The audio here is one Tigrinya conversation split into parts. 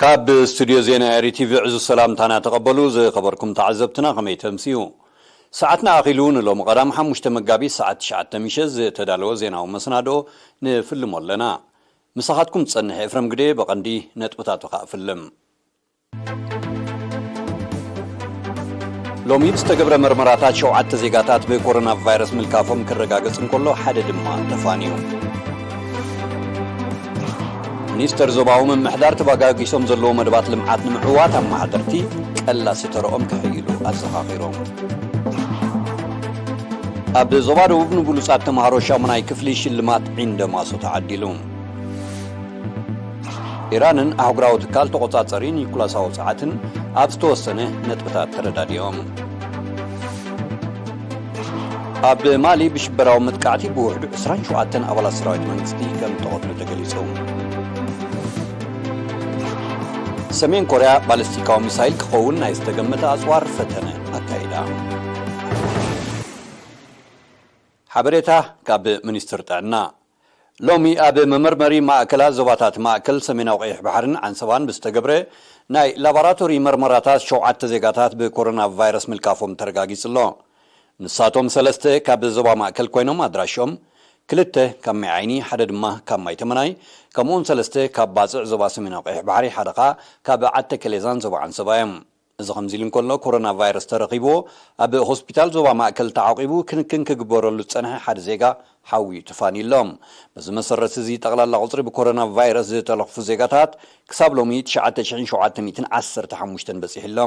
ካብ ስቱድዮ ዜና ኤሪ ቲቪ ዕዙዝ ሰላምታና ተቐበሉ። ዝኸበርኩም ተዓዘብትና ከመይ ተምስዩ? ሰዓትና ኣኺሉ ንሎሚ ቀዳም ሓሙሽተ መጋቢት ሰዓት ትሽዓተ ምሸት ዝተዳለወ ዜናዊ መሰናድኦ ንፍልሞ ኣለና። ምሳኻትኩም ዝጸንሕ ኤፍረም ግደ። ብቐንዲ ነጥብታቱ ከኣ ፍልም። ሎሚ ብዝተገብረ መርመራታት ሸውዓተ ዜጋታት ብኮሮና ቫይረስ ምልካፎም ክረጋገጽ እንከሎ፣ ሓደ ድማ ተፋንዩ። ሚኒስተር ዞባዊ ምምሕዳር ተባጋጊሶም ዘለዉ መደባት ልምዓት ንምዕዋት ኣመሓደርቲ ቀላሲ ተረኦም ክሕይሉ ኣዘኻኺሮም። ኣብ ዞባ ደቡብ ንብሉጻት ተምሃሮ ሻሙናይ ክፍሊ ሽልማት ዒንደ ማሶ ተዓዲሉ። ኢራንን ኣህጉራዊ ትካል ተቖጻጸሪ ኒኩላሳዊ ጸዓትን ኣብ ዝተወሰነ ነጥብታት ተረዳዲኦም። ኣብ ማሊ ብሽበራዊ መጥቃዕቲ ብውሕዱ ዕስራን ሸውዓተን ኣባላት ሰራዊት መንግስቲ ከም ተቐትሉ ተገሊጹ። ሰሜን ኮርያ ባሊስቲካዊ ሚሳይል ክኸውን ናይ ዝተገመተ ኣጽዋር ፈተነ ኣካይዳ። ሓበሬታ ካብ ሚኒስትር ጥዕና። ሎሚ ኣብ መመርመሪ ማእከላት ዞባታት ማእከል ሰሜናዊ ቀይሕ ባሕርን ዓንሰባን ብዝተገብረ ናይ ላቦራቶሪ መርመራታት ሸውዓተ ዜጋታት ብኮሮና ቫይረስ ምልካፎም ተረጋጊጹ ኣሎ። ንሳቶም ሰለስተ ካብ ዞባ ማእከል ኮይኖም ኣድራሾም ክልተ ካብ ማይ ዓይኒ፣ ሓደ ድማ ካብ ማይ ተመናይ፣ ከምኡውን ሰለስተ ካብ ባጽዕ ዞባ ሰሜናዊ ቀይሕ ባሕሪ፣ ሓደ ኸኣ ካብ ዓተ ከሌዛን ዞባ ዓንሰባ እዮም። እዚ ከምዚ ኢሉ እንከሎ፣ ኮሮና ቫይረስ ተረኺብዎ ኣብ ሆስፒታል ዞባ ማእከል ተዓቂቡ ክንክን ክግበረሉ ዝጸንሐ ሓደ ዜጋ ሓዊ ተፋንዩ ኣሎ። በዚ መሰረት እዚ ጠቕላላ ቁጽሪ ብኮሮና ቫይረስ ዝተለኽፉ ዜጋታት ክሳብ ሎሚ ትሽዓተ ሽሕን ሸውዓተ ሚእትን ዓሰርተ ሓሙሽተን በጺሑ ኣሎ።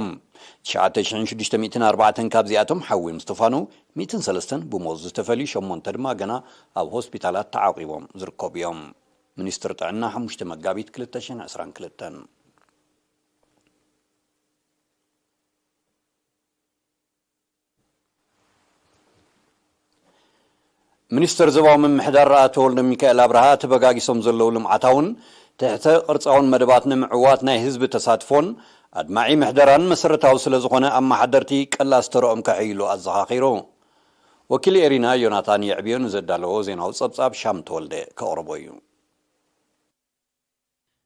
ትሽዓተ ሽሕን ሽዱሽተ ሚእትን ኣርባዕተን ካብዚኣቶም ሓዊ ምስ ተፋኑ፣ ሚእትን ሰለስተን ብሞት ዝተፈልዩ፣ ሸሞንተ ድማ ገና ኣብ ሆስፒታላት ተዓቂቦም ዝርከቡ እዮም። ሚኒስትር ጥዕና ሓሙሽተ መጋቢት ክልተ ሽሕን ዕስራን ክልተን። ሚኒስተር ዞባዊ ምምሕዳር ኣቶ ወልደሚካኤል ኣብርሃ ተበጋጊሶም ዘለዉ ልምዓታውን ትሕተ ቅርጻውን መደባት ንምዕዋት ናይ ህዝቢ ተሳትፎን ኣድማዒ ምሕደራን መሰረታዊ ስለ ዝኾነ ኣመሓደርቲ ቀላሲ ተረኦም ከሕይሉ ኣዘኻኺሩ። ወኪል ኤሪና ዮናታን የዕብዮ ንዘዳለዎ ዜናዊ ጸብጻብ ሻም ተወልደ ከቕርቦ እዩ።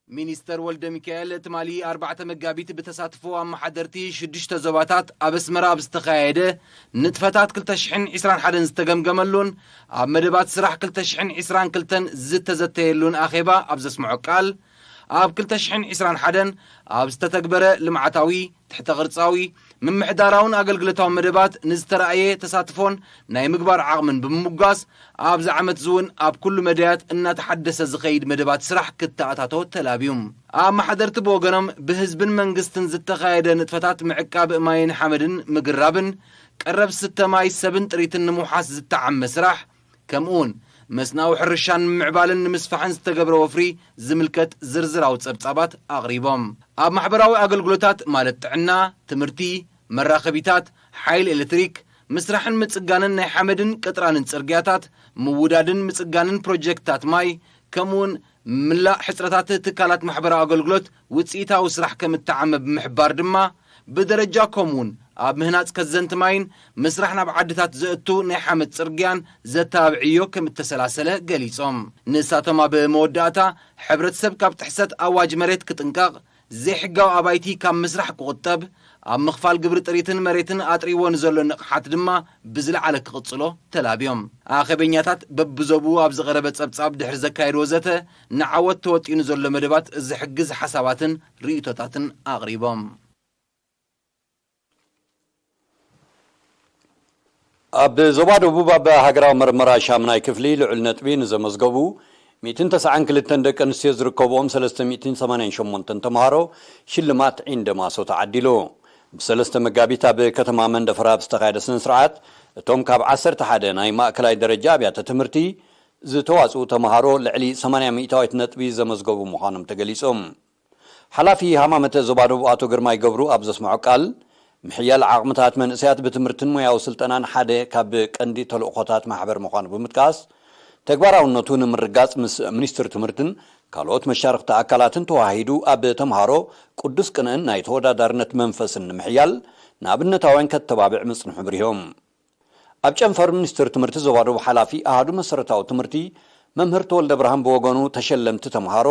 ሚኒስተር ወልደ ሚካኤል ትማሊ ኣርባዕተ መጋቢት ብተሳትፎ ኣመሓደርቲ ሽዱሽተ ዞባታት ኣብ ኣስመራ ኣብ ዝተኻየደ ንጥፈታት ክልተ ሽሕን ዕስራን ሓደን ዝተገምገመሉን ኣብ መደባት ስራሕ ክልተ ሽሕን ዕስራን ክልተን ዝተዘተየሉን ኣኼባ ኣብ ዘስምዖ ቃል፣ ኣብ ክልተ ሽሕን ዕስራን ሓደን ኣብ ዝተተግበረ ልምዓታዊ፣ ትሕተ ቅርጻዊ፣ ምምሕዳራውን ኣገልግሎታዊ መደባት ንዝተራእየ ተሳትፎን ናይ ምግባር ዓቕምን ብምምጓስ፣ ኣብዚ ዓመት እዚ እውን ኣብ ኩሉ መዳያት እናተሓደሰ ዝኸይድ መደባት ስራሕ ክተኣታቶ ተላብዩ። ኣመሓደርቲ ብወገኖም ብህዝብን መንግስትን ዝተኻየደ ንጥፈታት ምዕቃብ ማይን ሓመድን ምግራብን ቀረብ ስተ ማይ ሰብን ጥሪትን ንምውሓስ ዝተዓመ ስራሕ፣ ከምኡውን መስናዊ ሕርሻን ምምዕባልን ንምስፋሕን ዝተገብረ ወፍሪ ዝምልከት ዝርዝራዊ ጸብጻባት ኣቕሪቦም። ኣብ ማሕበራዊ ኣገልግሎታት ማለት ጥዕና፣ ትምህርቲ፣ መራኸቢታት፣ ሓይሊ ኤሌክትሪክ፣ ምስራሕን ምጽጋንን ናይ ሓመድን ቅጥራንን ጽርግያታት፣ ምውዳድን ምጽጋንን ፕሮጀክትታት ማይ፣ ከምኡውን ምላእ ሕጽረታት ትካላት ማሕበራዊ ኣገልግሎት ውጽኢታዊ ስራሕ ከም እተዓመ ብምሕባር ድማ፣ ብደረጃ ኮሙን ኣብ ምህናጽ ከዘንቲ ማይን ምስራሕ ናብ ዓድታት ዘእቱ ናይ ሓመድ ጽርግያን ዘተባብዕዮ ከም እተሰላሰለ ገሊጾም። ንሳቶም ኣብ መወዳእታ፣ ሕብረተሰብ ካብ ጥሕሰት ኣዋጅ መሬት ክጥንቀቕ፣ ዘይሕጋዊ ኣባይቲ ካብ ምስራሕ ክቑጠብ፣ ኣብ ምኽፋል ግብሪ ጥሪትን መሬትን ኣጥሪዎ ንዘሎ ንቕሓት ድማ ብዝለዓለ ክቕጽሎ ተላብዮም። ኣኼበኛታት በብዞብኡ ኣብ ዝቐረበ ጸብጻብ ድሕሪ ዘካየድዎ ዘተ፣ ንዓወት ተወጢኑ ዘሎ መደባት ዝሕግዝ ሓሳባትን ርእይቶታትን ኣቕሪቦም። ኣብ ዞባ ደቡብ ኣብ ሃገራዊ መርመራ ሻምናይ ክፍሊ ልዑል ነጥቢ ንዘመዝገቡ ሚእትን ተስዓን ክልተን ደቂ ኣንስትዮ ዝርከብኦም ሰለስተ ሚእትን ሰማንያን ሸሞንተን ተምሃሮ ሽልማት ዒንደ ማሶ ተዓዲሉ። ብሰለስተ መጋቢት ኣብ ከተማ መንደፈራ ኣብ ዝተኻየደ ስነ ስርዓት፣ እቶም ካብ ዓሰርተ ሓደ ናይ ማእከላይ ደረጃ ኣብያተ ትምህርቲ ዝተዋጽኡ ተምሃሮ ልዕሊ ሰማንያ ሚእታዊት ነጥቢ ዘመዝገቡ ምዃኖም ተገሊጹ። ሓላፊ ሃማመተ ዞባ ደቡብ ኣቶ ግርማይ ገብሩ ኣብ ዘስምዖ ቃል፣ ምሕያል ዓቕምታት መንእሰያት ብትምህርትን ሞያዊ ስልጠናን ሓደ ካብ ቀንዲ ተልእኾታት ማሕበር ምዃኑ ብምጥቃስ፣ ተግባራውነቱ ንምርጋጽ ምስ ሚኒስትሪ ትምህርትን ካልኦት መሻርኽቲ ኣካላትን ተወሃሂዱ ኣብ ተምሃሮ ቅዱስ ቅንእን ናይ ተወዳዳርነት መንፈስን ንምሕያል ንኣብነታውያን ከተባብዕ ምጽንሑ ብሪሆም። ኣብ ጨንፈር ሚኒስትሪ ትምህርቲ ዞባ ደቡብ ሓላፊ ኣሃዱ መሰረታዊ ትምህርቲ መምህር ተወልደ ብርሃን ብወገኑ፣ ተሸለምቲ ተምሃሮ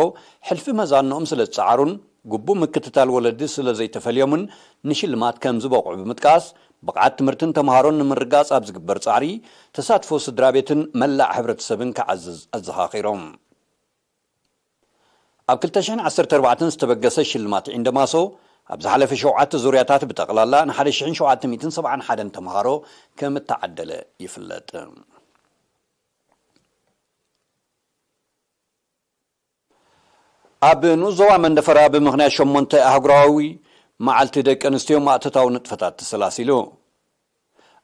ሕልፊ መዛንኦም ስለ ዝጸዓሩን ግቡእ ምክትታል ወለዲ ስለ ዘይተፈልዮምን ንሽልማት ከም ዝበቕዑ ብምጥቃስ፣ ብቕዓት ትምህርትን ተምሃሮን ንምርጋጽ ኣብ ዝግበር ጻዕሪ ተሳትፎ ስድራ ቤትን መላእ ሕብረተሰብን ክዓዝዝ ኣዘኻኺሮም። ኣብ ክልተ ሽሕን ዓሰርተ ኣርባዕተን ዝተበገሰ ሽልማት ዒንደማሶ ኣብ ዝሓለፈ ሸውዓተ ዙርያታት ብጠቕላላ ን ሓደ ሺሕን ሸውዓተ ሚእትን ሰብዓን ሓደን ተምሃሮ ከም እተዓደለ ይፍለጥ። ኣብ ንኡስ ዞባ መንደፈራ ብምኽንያት ሸሞንተ ኣህጉራዊ መዓልቲ ደቂ ኣንስትዮ ማእቶታዊ ንጥፈታት ተሰላሲሉ።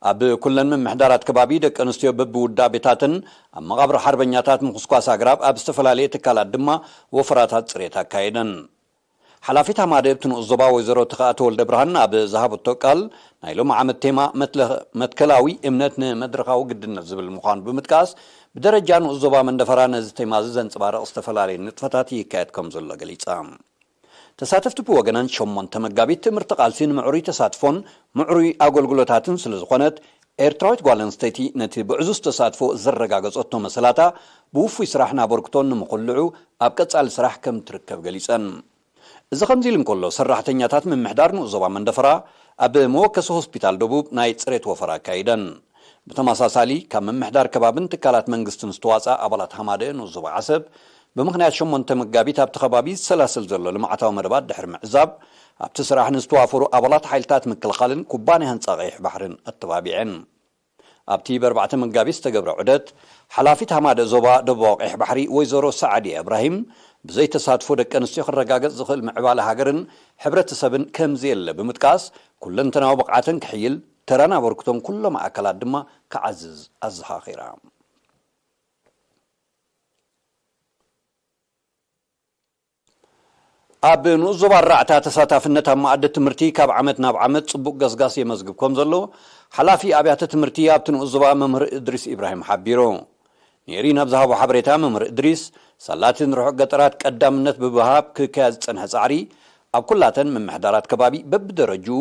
ኣብ ኩለን ምምሕዳራት ከባቢ ደቂ ኣንስትዮ በብውዳቤታትን ኣብ መቓብር ሓርበኛታት ምኹስኳስ ኣግራብ ኣብ ዝተፈላለየ ትካላት ድማ ወፈራታት ጽሬት ኣካየደን። ሓላፊት ሃማደ እቲ ንኡስ ዞባ ወይዘሮ ተኽኣ ተወልደ ብርሃን ኣብ ዝሃበቶ ቃል ናይ ሎሚ ዓመት ቴማ መትለ- መትከላዊ እምነት ንመድረኻዊ ግድነት ዝብል ምዃኑ ብምጥቃስ ብደረጃ ንኡስ ዞባ መንደፈራ ነዚ ቴማ እዚ ዘንጸባርቕ ዝተፈላለየ ንጥፈታት ይካየድ ከም ዘሎ ገሊጻ። ተሳተፍቲ ብወገነን ሸሞንተ መጋቢት ትእምርቲ ቃልሲ ንምዕሩይ ተሳትፎን ምዕሩይ ኣገልግሎታትን ስለ ዝኾነት ኤርትራዊት ጓል ኣንስተይቲ ነቲ ብዕዙዝ ተሳትፎ ዘረጋገጸቶ መሰላታ ብውፉይ ስራሕን ኣበርክቶን ንምኹልዑ ኣብ ቀጻሊ ስራሕ ከም ትርከብ ገሊጸን። እዚ ከምዚ ኢሉ እንከሎ ሰራሕተኛታት ምምሕዳር ንኡስ ዞባ መንደፈራ ኣብ መወከሲ ሆስፒታል ደቡብ ናይ ጽሬት ወፈራ ኣካይደን። ብተመሳሳሊ ካብ ምምሕዳር ከባብን ትካላት መንግስትን ዝተዋፅኣ ኣባላት ሃማደ ንኡስ ዞባ ዓሰብ ብምኽንያት ሸሞንተ መጋቢት ኣብቲ ከባቢ ዝሰላሰል ዘሎ ልምዓታዊ መደባት ድሕሪ ምዕዛብ ኣብቲ ስራሕ ንዝተዋፈሩ ኣባላት ሓይልታት ምክልኻልን ኩባንያ ህንፃ ቀይሕ ባሕርን ኣተባቢዐን። ኣብቲ ብኣርባዕተ መጋቢት ዝተገብረ ዑደት ሓላፊት ሃማደ ዞባ ደቡባዊ ቀይሕ ባሕሪ ወይዘሮ ሰዓዲ እብራሂም ብዘይተሳትፎ ደቂ ኣንስትዮ ክረጋገፅ ዝኽእል ምዕባለ ሃገርን ሕብረተሰብን ከምዘየለ ብምጥቃስ ኩለንተናዊ ብቕዓተን ክሕይል ተራን ኣበርክቶን ኩሎም ኣካላት ድማ ክዓዝዝ ኣዘኻኺራ። ኣብ ንኡስ ዞባ ኣራዕታ ተሳታፍነት ኣብ መኣዲ ትምህርቲ ካብ ዓመት ናብ ዓመት ጽቡቕ ገስጋስ የመዝግብ ከም ዘሎ ሓላፊ ኣብያተ ትምህርቲ ኣብቲ ንኡስ ዞባ መምህር እድሪስ ኢብራሂም ሓቢሩ። ኔሪ ናብ ዝሃቦ ሓበሬታ መምህር እድሪስ ሳላትን ርሑቕ ገጠራት ቀዳምነት ብምሃብ ክካየድ ዝጸንሐ ጻዕሪ ኣብ ኩላተን ምምሕዳራት ከባቢ በብደረጅኡ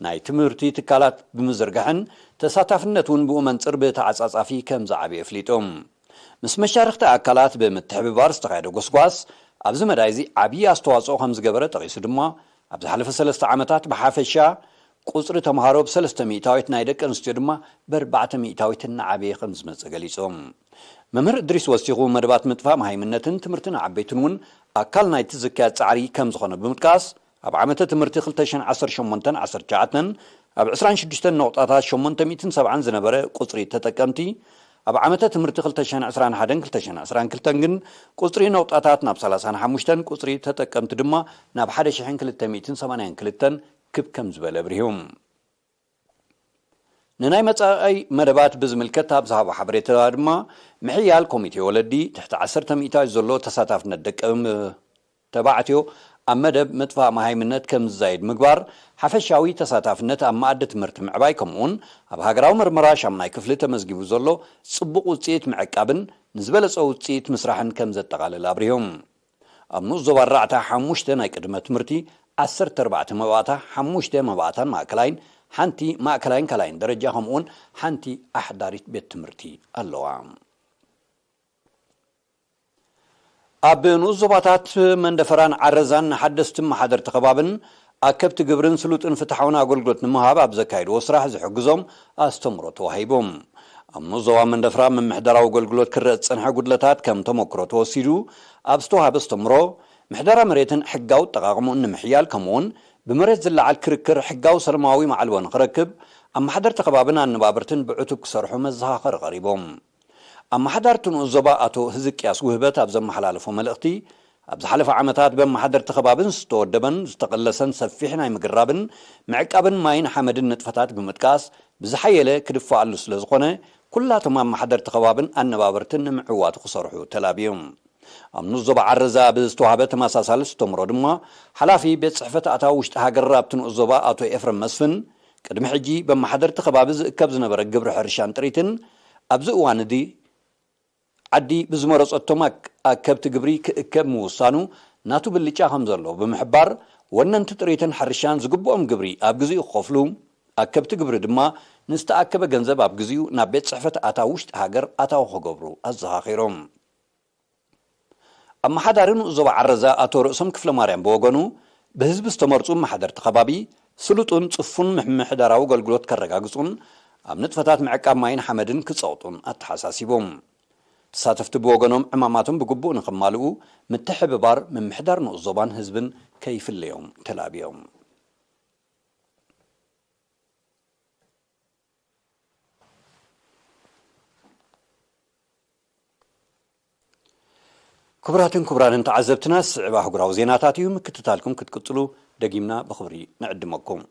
ናይ ትምህርቲ ትካላት ብምዝርጋሕን ተሳታፍነት እውን ብኡ መንጽር ብተዓጻጻፊ ከም ዝዓበየ ኣፍሊጡ። ምስ መሻርኽቲ ኣካላት ብምትሕብባር ዝተኻየደ ጎስጓስ ኣብዚ መዳይ እዚ ዓብዪ ኣስተዋፅኦ ከም ዝገበረ ጠቒሱ ድማ ኣብ ዝሓለፈ ሰለስተ ዓመታት ብሓፈሻ ቁፅሪ ተምሃሮ ብሰለስተ ሚእታዊት ናይ ደቂ ኣንስትዮ ድማ ብኣርባዕተ ሚእታዊት እናዓበየ ከም ዝመፀ ገሊፁ። መምህር እድሪስ ወሲኹ መደባት ምጥፋእ መሃይምነትን ትምህርቲ ንዓበይትን እውን ኣካል ናይቲ ዝካየድ ፃዕሪ ከም ዝኾነ ብምጥቃስ ኣብ ዓመተ ትምህርቲ ክልተ ሽሕን ዓሰርተ ሸሞንተን ዓሰርተ ትሽዓተን ኣብ ዕስራን ሽዱሽተን ነቑጣታት ሸሞንተ ሚእትን ሰብዓን ዝነበረ ቁፅሪ ተጠቀምቲ ኣብ ዓመተ ትምህርቲ ክልተ ሽሕን ዕስራን ሓደን ክልተ ሽሕን ዕስራን ክልተን ግን ቁፅሪ ነቑጣታት ናብ ሰላሳን ሓሙሽተን ቁፅሪ ተጠቀምቲ ድማ ናብ ሓደ ሽሕን ክልተ ሚእትን ሰማንያን ክልተን ክብ ከም ዝበለ ኣብሪሁ። ንናይ መጻኢ መደባት ብዝምልከት ኣብ ዝሃቦ ሓበሬታ ድማ ምሕያል ኮሚቴ ወለዲ ትሕቲ ዓሰርተ ሚእታዊት ዘሎ ተሳታፍነት ደቂ ተባዕትዮ ኣብ መደብ ምጥፋእ መሃይምነት ከም ዝዛይድ ምግባር፣ ሓፈሻዊ ተሳታፍነት ኣብ መኣዲ ትምህርቲ ምዕባይ፣ ከምኡውን ኣብ ሃገራዊ መርመራ ሻምናይ ክፍሊ ተመዝጊቡ ዘሎ ጽቡቕ ውጽኢት ምዕቃብን ንዝበለጸ ውጽኢት ምስራሕን ከም ዘጠቓልል ኣብሪሆም። ኣብ ንኡስ ዞባ ኣርባዕተ ሓሙሽተ ናይ ቅድመ ትምህርቲ ዓሰርተ ኣርባዕተ መባእታ፣ ሓሙሽተ መባእታን ማእከላይን፣ ሓንቲ ማእከላይን ካልኣይን ደረጃ ከምኡውን ሓንቲ ኣሕዳሪት ቤት ትምህርቲ ኣለዋ። ኣብ ንኡስ ዞባታት መንደፈራን ዓረዛን ንሓደስቲ መሓደርቲ ከባብን ኣከብቲ ግብርን ስሉጥን ፍትሓውን ኣገልግሎት ንምሃብ ኣብ ዘካየድዎ ስራሕ ዝሕግዞም ኣስተምሮ ተዋሂቡ። ኣብ ንኡስ ዞባ መንደፈራ ምምሕዳራዊ ኣገልግሎት ክረአ ዝጸንሐ ጉድለታት ከም ተመክሮ ተወሲዱ ኣብ ዝተዋሃበ ኣስተምሮ ምሕደራ መሬትን ሕጋዊ ኣጠቓቕምኡን ንምሕያል ከምኡውን ብመሬት ዝለዓል ክርክር ሕጋዊ ሰላማዊ ማዕልቦ ንኽረክብ ኣመሓደርቲ ከባብን ኣነባበርትን ብዕቱብ ክሰርሑ መዘኻኸሪ ቀሪቦም። ኣመሓዳርቲ ንኡስ ዞባ ኣቶ ህዝቅያስ ውህበት ኣብ ዘመሓላለፎ መልእኽቲ ኣብ ዝሓለፈ ዓመታት ብኣመሓደርቲ ከባብን ዝተወደበን ዝተቐለሰን ሰፊሕ ናይ ምግራብን ምዕቃብን ማይን ሓመድን ንጥፈታት ብምጥቃስ ብዝሓየለ ክድፈኣሉ ስለ ዝኾነ ኩላቶም ኣመሓደርቲ ከባብን ኣነባበርትን ንምዕዋቱ ክሰርሑ ተላብዮም። ኣብ ንኡስ ዞባ ዓረዛ ብዝተዋህበ ተመሳሳሊ ኣስተምሮ ድማ ሓላፊ ቤት ጽሕፈት ኣታዊ ውሽጢ ሃገር ኣብቲ ንኡስ ዞባ ኣቶ ኤፍረም መስፍን ቅድሚ ሕጂ ብኣመሓደርቲ ከባቢ ዝእከብ ዝነበረ ግብሪ ሕርሻን ጥሪትን ኣብዚ እዋን እዚ ዓዲ ብዝመረጸቶም ኣክ- ኣከብቲ ግብሪ ክእከብ ምውሳኑ ናቱ ብልጫ ከም ዘለዎ ብምሕባር ወነንቲ ጥሪትን ሕርሻን ዝግብኦም ግብሪ ኣብ ግዚኡ ክኸፍሉ ኣከብቲ ግብሪ ድማ ንዝተኣከበ ገንዘብ ኣብ ግዚኡ ናብ ቤት ጽሕፈት ኣታዊ ውሽጢ ሃገር ኣታዊ ክገብሩ ኣዘኻኺሮም። ኣመሓዳሪ ንኡስ ዞባ ዓረዛ ኣቶ ርእሶም ክፍለማርያም ብወገኑ ብህዝቢ ዝተመርጹ መሓደርቲ ከባቢ ስሉጡን ጽፉን ምምሕዳራዊ ኣገልግሎት ከረጋግጹን ኣብ ንጥፈታት ምዕቃብ ማይን ሓመድን ክጸቕጡን ኣተሓሳሲቡ። ተሳተፍቲ ብወገኖም ዕማማቶም ብግቡእ ንኽማልኡ ምትሕብባር ምምሕዳር ንኡስ ዞባን ህዝብን ከይፍለዮም ተላብዮም። ክቡራትን ክቡራንን ተዓዘብትና፣ ዝስዕብ ኣህጉራዊ ዜናታት እዩ። ምክትታልኩም ክትቅጽሉ ደጊምና ብኽብሪ ንዕድመኩም።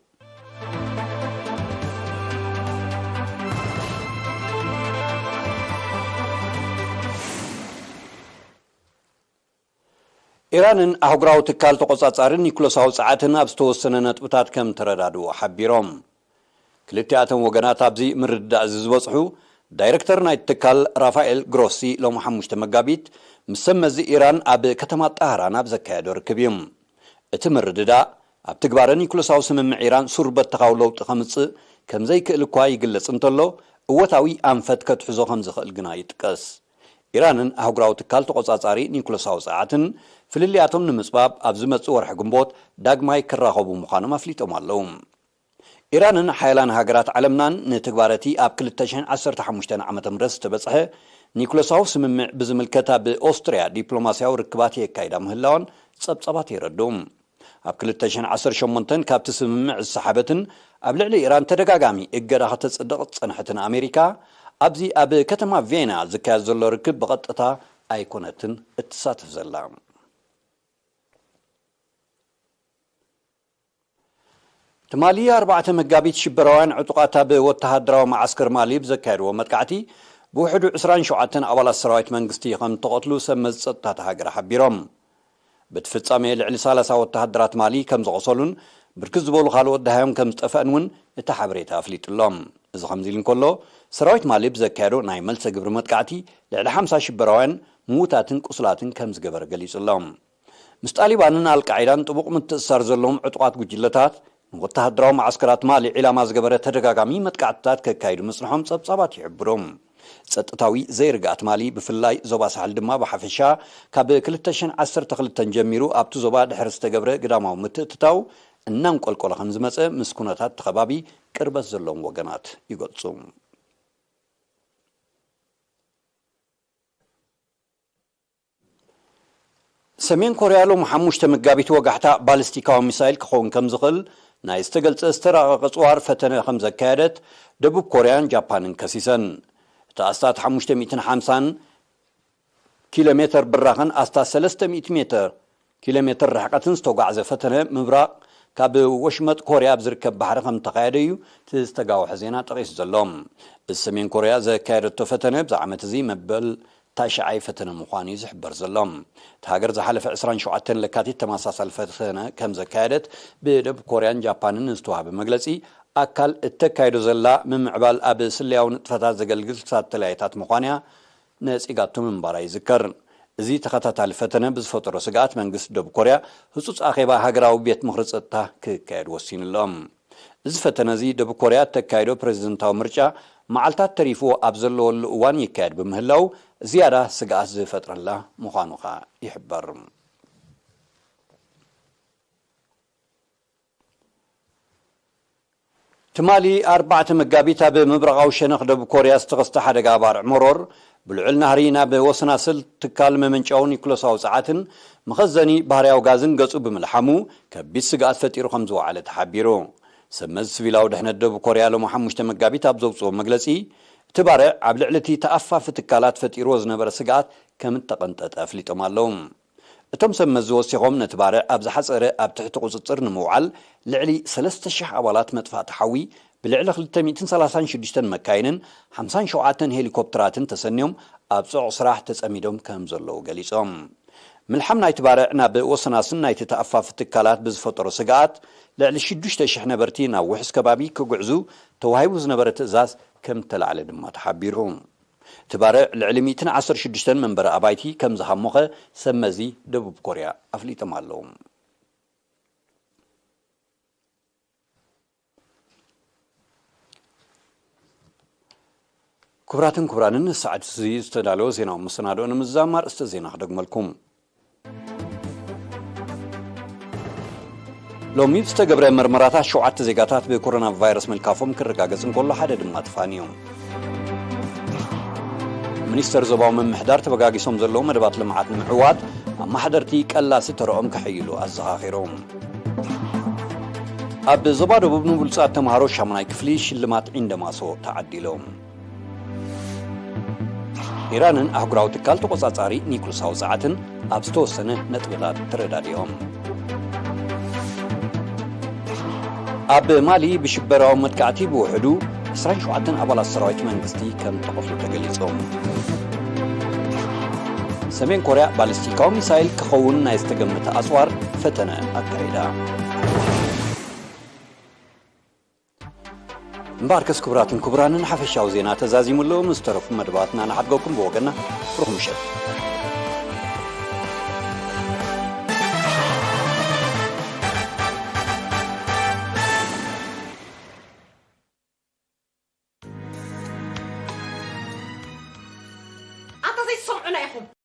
ኢራንን ኣህጉራዊ ትካል ተቖጻጻሪ ኒኩለሳዊ ጸዓትን ኣብ ዝተወሰነ ነጥብታት ከም ተረዳድኡ ሓቢሮም። ክልቲኣቶም ወገናት ኣብዚ ምርድዳእ እዚ ዝበጽሑ፣ ዳይረክተር ናይቲ ትካል ራፋኤል ግሮሲ ሎሚ ሓሙሽተ መጋቢት ምስ ሰብ መዚ ኢራን ኣብ ከተማ ጣህራን ኣብ ዘካየዶ ርክብ እዩ። እቲ ምርድዳእ ኣብ ትግባረ ኒኩለሳዊ ስምምዕ ኢራን ሱር በተኻዊ ለውጢ ከምጽእ ከም ዘይክእል እኳ ይግለጽ እንተሎ፣ እወታዊ ኣንፈት ከትሕዞ ከም ዝኽእል ግና ይጥቀስ። ኢራንን ኣህጉራዊ ትካል ተቖጻጻሪ ኒኩለሳዊ ጸዓትን ፍልልያቶም ንምጽባብ ኣብ ዝመጽእ ወርሒ ግንቦት ዳግማይ ክራኸቡ ምዃኖም ኣፍሊጦም ኣለዉ። ኢራንን ሓያላን ሃገራት ዓለምናን ንትግባረቲ ኣብ ክልተ ሽሕን ዓሰርተ ሓሙሽተን ዓመተ ምህረት ዝተበጽሐ ኒኩለሳዊ ስምምዕ ብዝምልከት ኣብ ኦስትርያ ዲፕሎማስያዊ ርክባት የካይዳ ምህላወን ጸብጻባት የረድኡ። ኣብ ክልተ ሽሕን ዓሰርተ ሸሞንተን ካብቲ ስምምዕ ዝሰሓበትን ኣብ ልዕሊ ኢራን ተደጋጋሚ እገዳ ከተጽድቕ ዝጸንሐትን ኣሜሪካ፣ ኣብዚ ኣብ ከተማ ቬና ዝካየድ ዘሎ ርክብ ብቐጥታ ኣይኮነትን እትሳተፍ ዘላ። ትማሊ ኣርባዕተ መጋቢት ሽበራውያን ዕጡቓት ኣብ ወተሃደራዊ መዓስከር ማሊ ብዘካየድዎ መጥቃዕቲ ብውሕዱ ዕስራን ሸውዓተን ኣባላት ሰራዊት መንግስቲ ከም እተቐትሉ ሰብ መዚ ጸጥታ እታ ሃገር ሓቢሮም። በቲ ፍጻሜ ልዕሊ ሰላሳ ወተሃደራት ማሊ ከም ዝቖሰሉን ብርክት ዝበሉ ካልኦት ደሃዮም ከም ዝጠፍአን እውን እቲ ሓበሬታ ኣፍሊጡ ኣሎ። እዚ ከምዚ ኢሉ እንከሎ፣ ሰራዊት ማሊ ብዘካየዶ ናይ መልሰ ግብሪ መጥቃዕቲ ልዕሊ ሓምሳ ሽበራውያን ምዉታትን ቁስላትን ከም ዝገበረ ገሊጹ ኣሎ። ምስ ጣሊባንን ኣልቃዒዳን ጥቡቕ ምትእስሳር ዘለዎም ዕጡቓት ጉጅለታት ንወተሃደራዊ መዓስከራት ማሊ ዒላማ ዝገበረ ተደጋጋሚ መጥቃዕትታት ከካይዱ ምጽንሖም ጸብጻባት ይሕብሩ። ጸጥታዊ ዘይርግኣት ማሊ፣ ብፍላይ ዞባ ሳሕል ድማ ብሓፈሻ፣ ካብ ክልተ ሽሕን ዓሰርተ ክልተን ጀሚሩ ኣብቲ ዞባ ድሕሪ ዝተገብረ ግዳማዊ ምትእትታው እናንቆልቆለ ከም ዝመጸ ምስ ኩነታት እቲ ከባቢ ቅርበት ዘለዎም ወገናት ይገልጹ። ሰሜን ኮርያ ሎሚ ሓሙሽተ መጋቢት ወጋሕታ ባሊስቲካዊ ሚሳይል ክኸውን ከም ዝኽእል ናይ ዝተገልጸ ዝተራቐቐ ጽዋር ፈተነ ከም ዘካየደት ደቡብ ኮርያን ጃፓንን ከሲሰን። እቲ ኣስታት ሓሙሽተ ሚእትን ሓምሳን ኪሎ ሜተር ብራኸን ኣስታት ሰለስተ ሚእቲ ሜተር፣ ኪሎ ሜተር ርሕቀትን ዝተጓዕዘ ፈተነ ምብራቕ ካብ ወሽመጥ ኮርያ ኣብ ዝርከብ ባሕሪ ከም እተኻየደ እዩ እቲ ዝተጋውሐ ዜና ጠቒሱ ዘሎ። እዚ ሰሜን ኮርያ ዘካየደቶ ፈተነ ብዚ ዓመት እዚ መበል ታሽዓይ ፈተነ ምዃኑ እዩ ዝሕበር ዘሎ። እታ ሃገር ዝሓለፈ ዕስራን ሸውዓተን ለካቲት ተመሳሳሊ ፈተነ ከም ዘካየደት ብደቡብ ኮርያን ጃፓንን ዝተዋህበ መግለጺ ኣካል እተካይዶ ዘላ ምምዕባል ኣብ ስለያዊ ንጥፈታት ዘገልግል ሳተላይታት ምዃንያ ነጺጋቶ ምንባራ ይዝከር። እዚ ተኸታታሊ ፈተነ ብዝፈጠሮ ስግኣት መንግስቲ ደቡብ ኮርያ ህጹጽ ኣኼባ ሃገራዊ ቤት ምኽሪ ጸጥታ ክካየድ ወሲኑ ኣሎ። እዚ ፈተነ እዚ ደቡብ ኮርያ እተካይዶ ፕሬዝደንታዊ ምርጫ መዓልታት ተሪፍዎ ኣብ ዘለወሉ እዋን ይካየድ ብምህላው ዝያዳ ስግኣት ዝፈጥረላ ምዃኑ ኸኣ ይሕበር። ትማሊ ኣርባዕተ መጋቢት ኣብ ምብራቓዊ ሸነኽ ደቡብ ኮርያ ዝተኸስተ ሓደጋ ባርዕ መሮር ብልዑል ናህሪ ናብ ወሰናስል ትካል መመንጨዊ ኒኩለሳዊ ጸዓትን መኸዘኒ ባህርያዊ ጋዝን ገጹ ብምልሓሙ ከቢድ ስግኣት ፈጢሩ ከም ዝወዓለ ተሓቢሩ። ሰብ መዚ ሲቪላዊ ድሕነት ደቡብ ኮርያ ሎሚ ሓሙሽተ መጋቢት ኣብ ዘውጽኦ መግለጺ፣ እቲ ባርዕ ኣብ ልዕሊ እቲ ተኣፋፊ ትካላት ፈጢርዎ ዝነበረ ስግኣት ከም እተቐንጠጠ ኣፍሊጦም ኣለዉ። እቶም ሰብ መዚ ወሲኾም ነቲ ባርዕ ኣብ ዝሓጸረ ኣብ ትሕቲ ቁጽጽር ንምውዓል ልዕሊ ሰለስተ ሽሕ ኣባላት መጥፋእቲ ሓዊ ብልዕሊ ክልተ ሚእትን ሰላሳን ሽዱሽተን መካይንን ሓምሳን ሸውዓተን ሄሊኮፕተራትን ተሰንዮም ኣብ ጽዑቕ ስራሕ ተጸሚዶም ከም ዘለዉ ገሊጾም። ምልሓም ናይቲ ባርዕ ናብ ወሰናስን ናይቲ ተኣፋፊ ትካላት ብዝፈጠሮ ስግኣት ልዕሊ ሽዱሽተ ሽሕ ነበርቲ ናብ ውሑስ ከባቢ ክጉዕዙ ተዋሂቡ ዝነበረ ትእዛዝ ከም እተላዕለ ድማ ተሓቢሩ። እቲ ባርዕ ልዕሊ ሚእትን ዓሰርተ ሽዱሽተን መንበሪ ኣባይቲ ከም ዝሃሞኸ ሰብ መዚ ደቡብ ኮርያ ኣፍሊጦም ኣለዉ። ክቡራትን ክቡራንን፣ ንሰዓት እዚ ዝተዳለወ ዜናዊ መሰናድኦ ንምዝዛም ኣርእስተ ዜና ክደግመልኩም። ሎሚ ብዝተገብረ መርመራታት ሸውዓተ ዜጋታት ብኮሮና ቫይረስ ምልካፎም ክረጋገጽ እንከሎ፣ ሓደ ድማ ተፋንዩ። ሚኒስተር ዞባዊ ምምሕዳር ተበጋጊሶም ዘለዉ መደባት ልምዓት ንምዕዋት ኣመሓደርቲ ቀላሲ ተረኦም ከሐይሉ ኣዘኻኺሮም። ኣብ ዞባ ደቡብ ንብሉጻት ተምሃሮ ሻሙናይ ክፍሊ ሽልማት ዒንደማሶ ተዓዲሎም። ኢራንን ኣህጉራዊ ትካል ተቖጻጻሪ ኒኩለሳዊ ጸዓትን ኣብ ዝተወሰነ ነጥብታት ተረዳዲኦም። ኣብ ማሊ ብሽበራዊ መጥቃዕቲ ብውሕዱ ዕስራን ሸውዓተን ኣባላት ሰራዊት መንግስቲ ከም ተቐትሉ ተገሊጾም። ሰሜን ኮርያ ባሊስቲካዊ ሚሳይል ክኸውን ናይ ዝተገመተ ኣጽዋር ፈተነ ኣካይዳ። እምበኣርከስ ክቡራትን ክቡራንን ሓፈሻዊ ዜና ተዛዚሙ ኣሎ። ምስ ተረፉ መደባትና ንሓድገኩም ብወገና ርኹም ምሸት። ኣታ ዘይትሰምዑና ኢኹም።